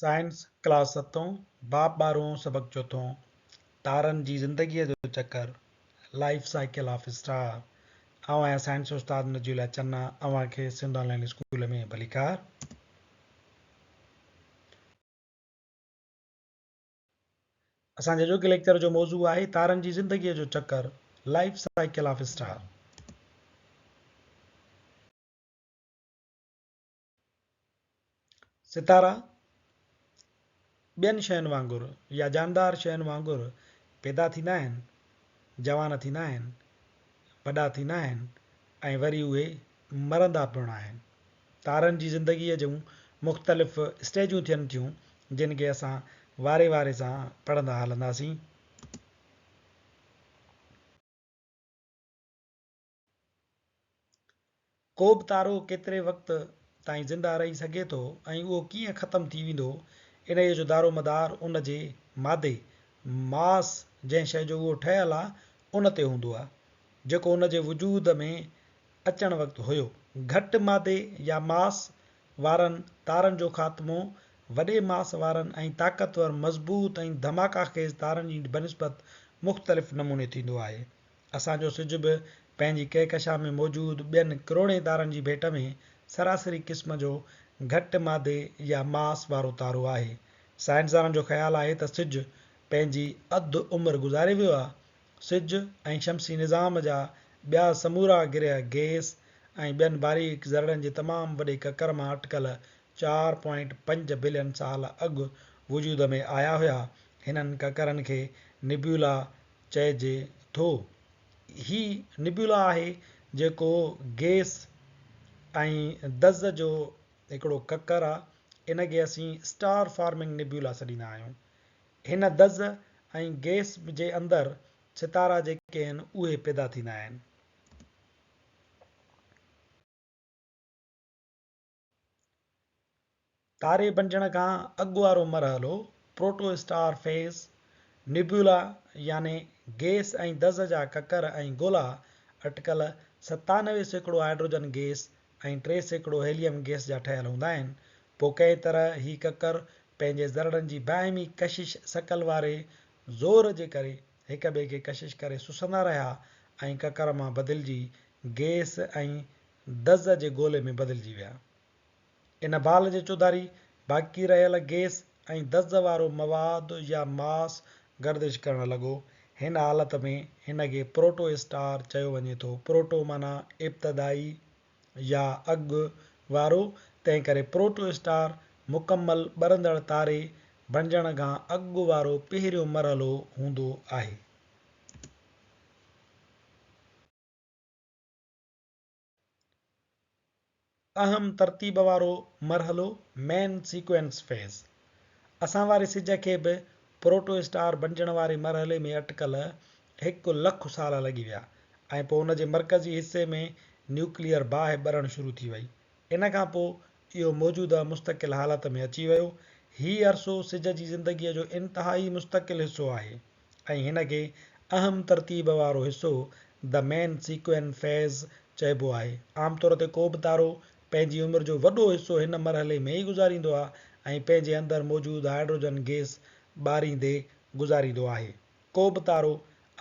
Science, class ستون، باب ٻارهون، سبق چوٿون، تارن جي زندگيء جو چڪر، Life Cycle of Star، آئون آهيان سائنس استاد نجي الله چنا، اوهان کي سنڌ آن لائين اسڪول ۾ ڀليڪار. اسان جي اڄوڪي ليڪچر جو موضوع آهي تارن جي زندگيء جو چڪر، Life Cycle of Star. ستارا ٻين شين وانگر يا جاندار شين وانگر پيدا ٿيندا آهن، جوان ٿيندا آهن، وڏا ٿيندا آهن ۽ وري اهي مرندا پڻ آهن. تارن جي زندگيء جون مختلف اسٽيجون ٿين ٿيون، جن کي اسان واري واري سان پڙهندا هلنداسين. ڪو به تارو ڪيتري وقت تائين زنده رهي سگهي ٿو ۽ اهو ڪيئن ختم ٿي ويندو، انهيء جو دارومدار ان جي مادي، Mass، جنهن شيء جو اهو ٺهيل آهي، ان تي هوندو آهي، جيڪو ان جي وجود ۾ اچڻ وقت هيو. گهٽ مادي يا ماس وارن تارن جو خاتمو وڏي ماس وارن ۽ طاقتور، مضبوط ۽ ڌماڪا خيز تارن جي بنسبت مختلف نموني ٿيندو آهي. اسان جو سج به پنهنجي ڪهڪشان ۾ موجود ٻين ڪروڙين تارن جي ڀيٽ ۾ سراسري قسم جو گهٽ مادي يا ماس وارو تارو آهي. سائنسدانن جو خيال آهي ته سج پنهنجي اڌ عمر گذاري ويو آهي سج ۽ شمسي نظام جا ٻيا سمورا گرهه گئس ۽ ٻين باريڪ ذرڙن جي تمام وڏي ڪڪر مان اٽڪل 4.5 بلين سال اڳ وجود ۾ آيا هيا. هنن ڪڪرن کي نيبيولا چئجي ٿو. هي نيبيولا آهي جيڪو گئس ۽ دز جو هڪڙو ڪڪر آ. ان کي اسين اسٽار فارمنگ نيبيولا سڏيندا آهيون. هن دز ۽ گئس جي اندر ستارا جيڪي آهن اهي پيدا ٿيندا آهن. تاري بنجڻ کان اڳ وارو مرحلو، پروٽو اسٽار فيز، نيبيولا يعني گئس ۽ دز جا ڪڪر ۽ گولا اٽڪل 97% هائيڊروجن گئس ۽ 3% هيليم گئس جا ٺهيل هوندا آهن. پوء ڪنهن طرح هي ڪڪر پنهنجي ذرڙن جي باهمي ڪشش ثقل واري زور جي ڪري هڪ ٻئي کي ڪشش ڪري سسندا رهيا ۽ ڪڪر مان بدلجي گئس ۽ دز جي گولي ۾ بدلجي ويا. ان بال جي چوڌاري باقي رهيل گئس ۽ دز وارو مواد يا ماس گردش ڪرڻ لڳو. هن حالت ۾ هن کي پروٽو اسٽار چيو وڃي ٿو. پروٽو معنيٰ ابتدائي يا اڳ وارو، تنهنڪري پروٽو اسٽار مڪمل ٻرندڙ تاري بڻجڻ کان اڳ وارو پهريون مرحلو هوندو آهي. اهم ترتيب وارو مرحلو، Main Sequence Phase، اسان واري سج کي به پروٽو اسٽار بنجڻ واري مرحلي ۾ اٽڪل هڪ لک سال لڳي ويا ۽ پوء ان جي مرڪزي حصي ۾ نيوڪليئر باهه ٻرڻ شروع ٿي وئي. ان کان پوء اهو موجوده مستقل حالت ۾ اچي ويو. هي عرصو سج جي زندگيء جو انتهائي مستقل حصو آهي. ۽ هن کي اهم ترتيب وارو حصو The Main Sequence Phase چئبو آهي. عام طور تي ڪو به تارو پنهنجي عمر جو وڏو حصو هن مرحلي ۾ ئي گذاريندو آهي ۽ پنهنجي اندر موجود هائيڊروجن گئس ٻاريندي گذاريندو آهي. ڪو به تارو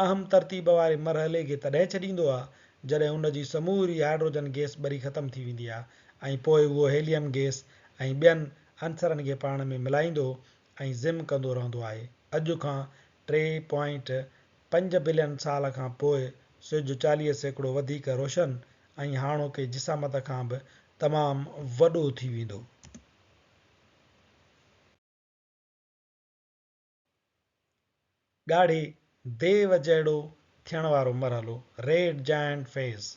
اهم ترتيب واري مرحلي کي تڏهن ڇڏيندو آهي جڏهن ان جي سموري هائيڊروجن گئس ٻري ختم ٿي ويندي آهي ۽ پوء اهو هيليم گئس ۽ ٻين عنصرن کي پاڻ ۾ ملائيندو ۽ ضم ڪندو رهندو آهي. اڄ کان 3.5 بلين سال کان پوء سج 40% وڌيڪ روشن ۽ هاڻوڪي جسامت کان به تمام وڏو ٿي ويندو. ڳاڙهي ديو جهڙو ٿيڻ وارو مرحلو، Red Giant Phase،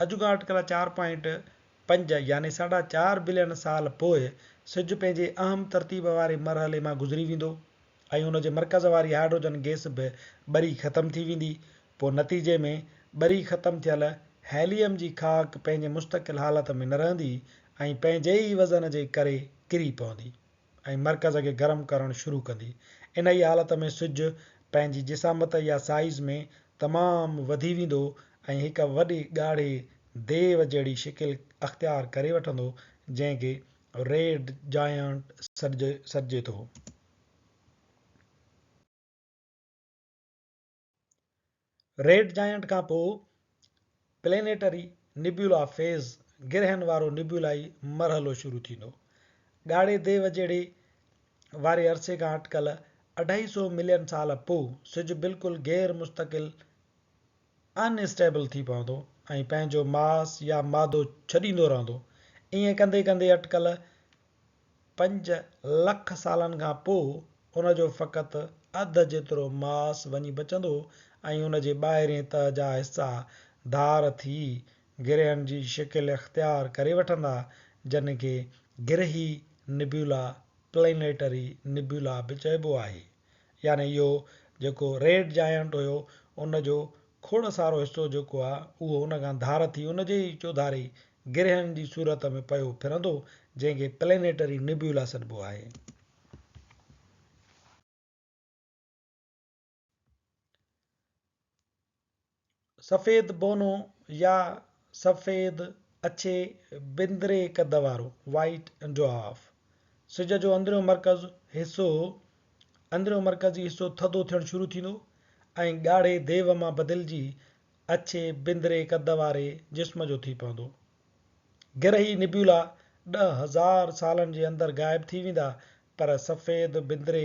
اڄ کان اٽڪل 4.5 يعني ساڍا چار بلين سال پوء سج پنهنجي اهم ترتيب واري مرحلي مان گذري ويندو ۽ ان جي مرڪز واري هائيڊروجن گئس به ٻري ختم ٿي ويندي پوء نتيجي ۾ ٻري ختم ٿيل هيليم جي خاڪ پنهنجي مستقل حالت ۾ نه رهندي ۽ پنهنجي ئي وزن جي ڪري ڪري پوندي. ۽ مرڪز کي گرم ڪرڻ شروع ڪندي. انهيء حالت ۾ سج پنهنجي جسامت يا سائيز ۾ تمام وڌي ويندو ۽ هڪ وڏي ڳاڙهي ديو جهڙي شڪل اختيار ڪري وٺندو، جنهن کي ريڊ جائنٽ سڏجي ٿو. ريڊ جائنٽ کان پوء پلينيٽري نيبيولا فيز، گرهن وارو نيبيولائي مرحلو شروع ٿيندو. ڳاڙهي ديو جهڙي واري عرصي کان اٽڪل اڍائي سو ملين سال پوء سج بلڪل غير مستقل Unstable ٿي پوندو ۽ پنهنجو ماس يا مادو ڇڏيندو رهندو. ائين ڪندي ڪندي اٽڪل 5 لک سالن کان پوء ان جو فقط اڌ جيترو ماس وڃي بچندو ۽ ان جي ٻاهرين تهه جا حصا ڌار ٿي گرهن جي شڪل اختيار ڪري وٺندا، جن کي گرهي نيبيولا، Planetary Nebula، به چئبو آهي. يعني اهو جيڪو ريڊ جائنٽ هيو ان جو کوڙ سارو حصو جيڪو آ اهو ان کان ڌار ٿي ان جي ئي چوڌاري گرهن جي صورت ۾ پيو ڦرندو جنهن کي پلينيٽري نيبيولا سڏبو آهي. سفيد بونو يا سفيد اڇي بندري قد وارو، White Dwarf، سج جو اندريون مرڪز حصو اندريون مرڪزي حصو ٿڌو ٿيڻ شروع ٿيندو ۽ ڳاڙهي ديو مان بدلجي اڇي بندري قد واري جسم جو ٿي پوندو. گرهي نيبيولا 10,000 سالن جي اندر غائب ٿي ويندا پر سفيد بندري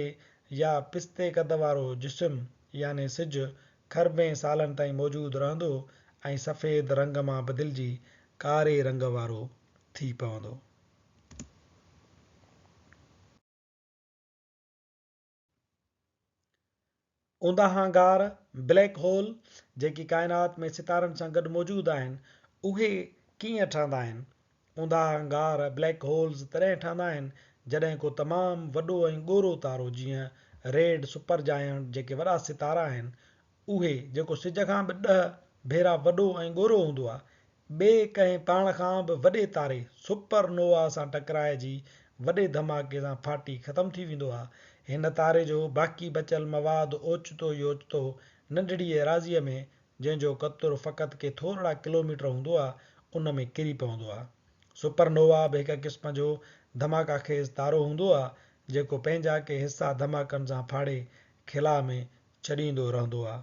يا پستي قد وارو جسم يعني سج کربين سالن تائين موجود رهندو ۽ سفيد رنگ مان بدلجي ڪاري رنگ وارو ٿي پوندو. اونداهان غار، Black Hole، جيڪي ڪائنات ۾ ستارن سان گڏ موجود آهن، اهي ڪيئن ٺهندا آهن؟ اونداهان غار، Black Holes، تڏهن ٺهندا آهن، جڏهن ڪو تمام وڏو ۽ ڳورو تارو جيئن ريڊ سپر جائنٽ جيڪي وڏا ستارا آهن، اهي، جيڪو سج کان به ڏهه ڀيرا وڏو ۽ ڳورو هوندو آهي، ٻئي ڪنهن پاڻ کان به وڏي تاري، سپر نووا، سان ٽڪرائجي وڏي ڌماڪي سان ڦاٽي ختم ٿي ويندو آهي. هن تاري جو باقي بچيل مواد اوچتو ئي اوچتو ننڍڙي ايراضيء ۾، جنهن جو قطر فقط ڪي ٿورڙا ڪلوميٽر هوندو آهي، ان ۾ ڪري پوندو آهي. سپر نووا به هڪ قسم جو ڌماڪا خيز تارو هوندو آهي، جيڪو پنهنجا ڪي حصا ڌماڪن سان ڦاڙي خلا ۾ ڇڏيندو رهندو آ.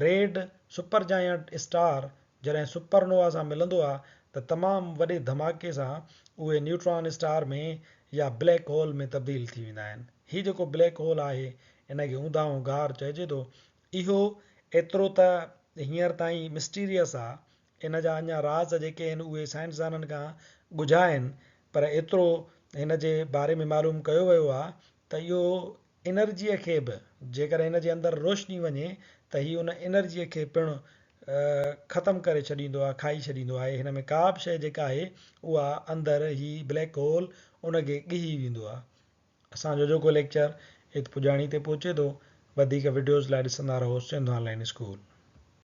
ريڊ سپر جائنٽ اسٽار جڏهن سپر نووا سان ملندو آ ته تمام وڏي ڌماڪي سان اهي نيوٽران اسٽار ۾ يا بليڪ هول ۾ تبديل ٿي ويندا آهن. هي جيڪو بليڪ هول آهي ان کي اونداهون غار چئجي ٿو. اهو ايترو ته هينئر تائين مسٽيريس آ ان جا اڃا راز جيڪي آهن اهي سائنسدانن کان ڳجها آهن پر ايترو هن جي باري ۾ معلوم ڪيو ويو آ ته اهو انرجيء کي به، جيڪڏهن هن جي اندر روشني وڃي ته هي ان انرجيء کي پڻ ختم ڪري ڇڏيندو آهي، کائي ڇڏيندو آهي. هن ۾ ڪا به شيء جيڪا آهي اها اندر هي بليڪ هول ان کي ڳهي ويندو آهي. اسان جو اڄوڪو ليڪچر ات پڄاڻي تي پهچي ٿو. وڌيڪ وڊيوز لاء ڏسندا رهو سنڌ آن لائين اسڪول.